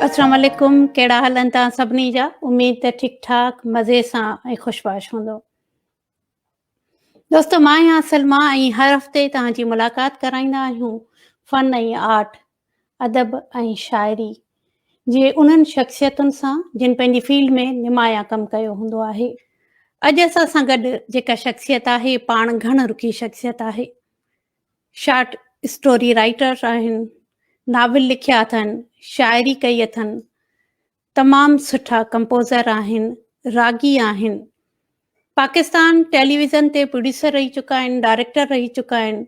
السلام عليڪم ڪهڙا حال آهن توهان سڀني جا اميد ته ٺيڪ ٺاڪ مزي سان ۽ خوش باش هوندو دوستو مان آهيان سلميٰ ۽ هر هفتي توهان جي ملاقات ڪرائيندا آهيون فن ۽ آرٽ ادب ۽ شاعري جي انهن شخصيتن سان جن پنهنجي فيلڊ ۾ نمايان ڪم ڪيو هوندو آهي. اڄ اسان سان گڏ جيڪا شخصيت آهي پاڻ گهڻ رخي شخصيت آهي. شارٽ اسٽوري رائيٽر آهن، ناول لکيا اٿن، شاعري ڪئي اٿن، تمام سٺا ڪمپوزر آهن، راڳي آهن. پاڪستان ٽيليويزن تي پروڊيوسر رهي چڪا آهن، ڊائريڪٽر رهي چڪا آهن.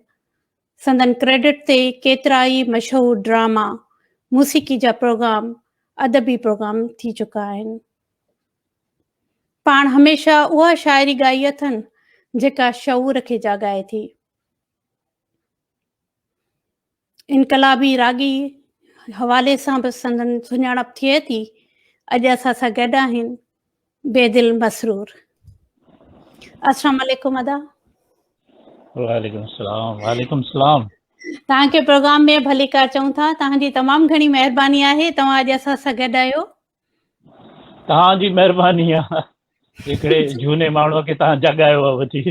سندن ڪريڊٽ تي ڪيترائي مشهور ڊراما، موسيقي جا پروگرام، ادبي پروگرام ٿي چڪا آهن. پاڻ هميشه اها شاعري ڳائي اٿن جيڪا شعور کي جاڳائي ٿي. انقلابي راڳي حوالي سان به سندن سڃاڻپ ٿئي ٿي. اڄ اسان سان گڏ آهن بيدل مسرور. السلام عليڪم ادا. وعليڪم السلام وعليڪم السلام. توهان کي پروگرام ۾ ڀليڪار چئون ٿا. توهان جي تمام گهڻي مهرباني آهي توهان اڄ اسان سان گڏ آهيو. توهان جي مهرباني آهي هڪڙي جهوني ماڻهوء کي توهان جاڳايو آهي وٺي.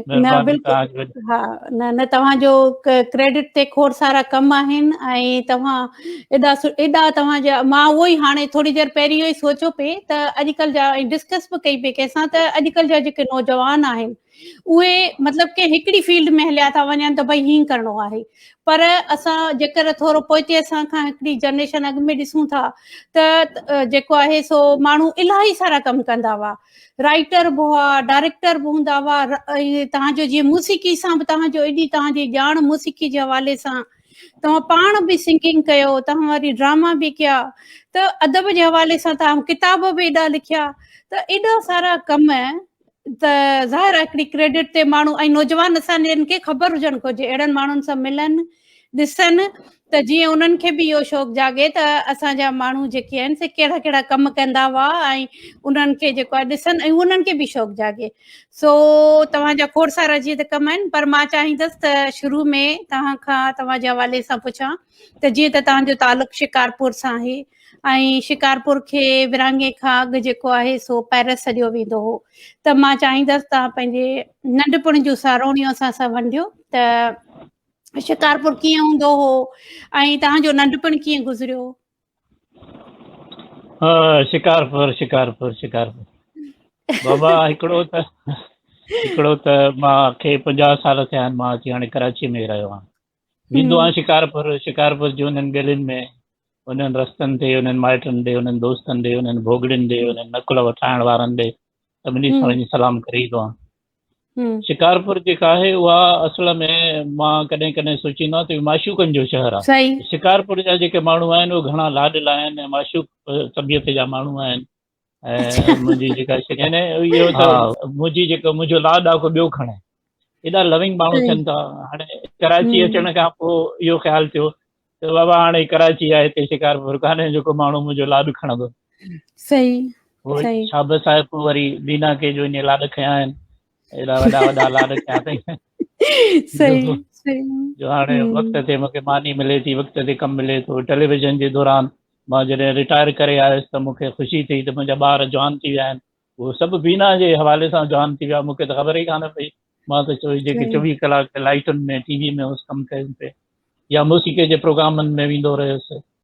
نه بلڪل ها نه نه توهان جو ڪريڊٽ تي کوڙ سارا ڪم آهن ۽ توهان ايڏا ايڏا توهان جا مان اهو ئي هاڻي ٿوري دير پهرين اهو ئي سوچيو پئي ته اڄڪلهه جا ۽ ڊسڪس به ڪئي پئي ڪنهن سان ته اڄڪلهه جا جيڪي نوجوان آهن اهي مطلب ڪنهن هڪڙي فيلڊ ۾ هليا ٿا وڃن ته ڀئي هيئن ڪرڻو آهي پر اسان جيڪر ٿورو پوئتي اسان کان هڪڙي جنريشن اڳ ۾ ڏسون ٿا ته جيڪو آهي سو ماڻهو الاهي سارا ڪم ڪندا هئا رائيٽر به هئا ڊائريڪٽر به هوندا هئا ۽ توهان جو جيئن موسيقي سان به توهان جو ايڏي توهان جي ڄاڻ موسيقي جي حوالي سان توهان پاڻ به سنگنگ ڪيو توهان وري ڊراما به ڪيا ته ادب جي حوالي سان توهان ڪتاب به ايڏا لکيا ته ايڏا سارا ڪم ته ظاهر آهي هڪڙي ڪريڊٽ تي ماڻهو ۽ نوجوان اسان جن کي خبر هجڻ گهرجي اهڙن ماڻهن سان ملن ڏسن ته جيئن انهن کي به اهو شوق جاڳي ته اسان جا ماڻهو جيڪي آهن سي ڪهڙا ڪهڙا ڪم ڪندا هئا ۽ انهن کي جيڪو آهي ڏسن ۽ انهن کي به شوق جاڳي سو توهان جا کوڙ سارا جيئن ته ڪم آهن پر مان چاهيندس ته شروع ۾ توهان کان توهان جي حوالي سان پڇان ته جيئن ته توهان جو تعلق شڪارپور سان آهي ۽ شڪارپور کي ورهاڱي کان اڳ جيڪو آهي سو پئرس سڏيو ويندو هو ته مان چاهيندس توهان پنهنجي ننڍپڻ جون ساروڻيون اسان سان ونڊيو ته شڪارپور ڪيئن هوندو هو ۽ توهان جو ننڍپڻ ڪيئن گذريو؟ ها شڪارپور شڪارپور شڪارپور بابا هڪڙو ته هڪڙو ته مان کي 50 سال ٿيا آهن مان اچي هاڻي ڪراچي ۾ رهيو آهيان ويندو آهيان شڪارپور شڪارپور جي انهن ڳلين ۾ انهن رستن تي انهن مائٽن ڏي انهن دوستن ڏي انهن ڀوڳڙين ڏي انهن نقل وٺائڻ وارن ڏي سڀني سان وڃي سلام ڪري ايندو آهيان شڪارپور جيڪا آهي اها اصل ۾ مان ڪڏهن ڪڏهن سوچيندو آهيان ته اهو معشوقن جو شهر آهي. شڪارپور جا جيڪي ماڻهو آهن اهي گهڻا لاڏلا آهن ۽ معشوق طبيعت جا ماڻهو آهن ۽ منهنجي جيڪا يعني اهو ته منهنجي جيڪو منهنجو لاڏ آهي ڪو ٻيو کڻي ايڏا لونگ ماڻهو ٿين ٿا. هاڻي ڪراچي اچڻ کان پوء اهو خيال ٿيو ته بابا هاڻي ڪراچي آهي هتي شڪارپور ڪانهي جيڪو ماڻهو منهنجو لاڏ کڻندو. صحيح صحيح. شابس آهي پوء وري بينا کي جو انهي لاڏ کنيا آهن ايڏا وڏا وڏا لاڏ کنيا اٿئي. صحيح صحيح. جو هاڻي وقت تي مونکي ماني ملي ٿي وقت تي ڪم ملي ٿو ٽيليويزن جي دوران مان جڏهن رٽائر ڪري آيس ته مونکي خوشي ٿي ته منهنجا ٻار جوان ٿي ويا آهن اهو سڀ بينا جي حوالي سان جوان ٿي ويا مونکي ته خبر ئي ڪانه پئي مان ته چوي جيڪي 24 ڪلاڪ لائٽن ۾ ٽي وي ۾ هوس ڪم ڪيم پئي يا موسيقي جي پروگرامن ۾ ويندو رهيس.